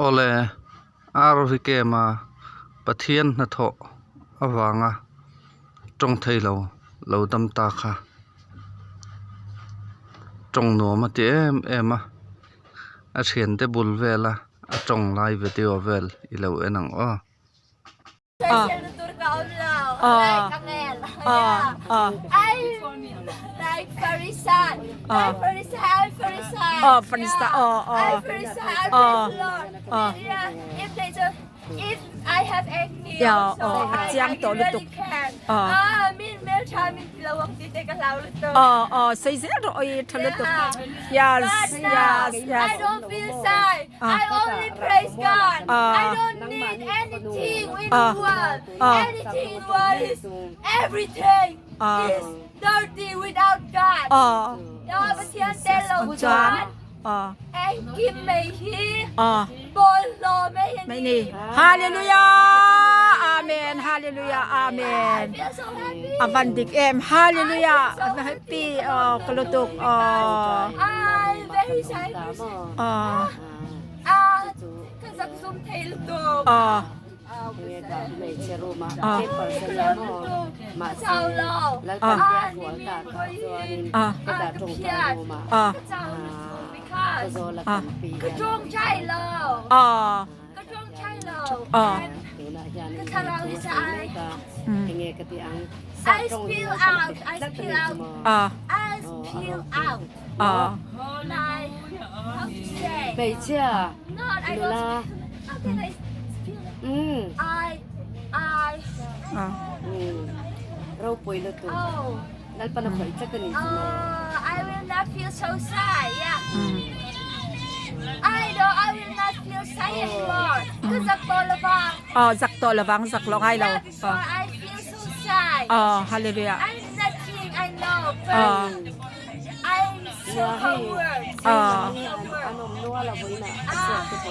Awle, RVKM-a Pathian hnathawh avanga tawng thei lo lo dam ta kha tawng nuam a ti em em a, a thiante bul vela a tawng lai video vel i lo en ang aw. I only praise God. I don't need anything in the world. Anything in the world is everything is dirty without God. Ya Pathian tel lo chuan engkim mai hi bawlhhlawh mai a ni. Hallelujah Amen Hallelujah Amen A van dik em Hallelujah A va happy aw ka lutuk aw I'm very shy aw Ah ka zak zum thei lutuk aw aw aw Ka tawngtai lo aw ka tawngtai lo aw ka thlarau hi sa ai I spill out I spill out aw I spill out aw my how to say not I don't how can I spill I I aw oh Oh, I will not feel so shy. Yeah. I know I will not feel shy anymore. Ka zak tawh lovang. Aw zak tawh lovang zak lo ngai lo. Yeah, before I feel so shy. Aw hallelujah. I'm nothing, I know, but Aw. I'm so coward. Aw. Ah.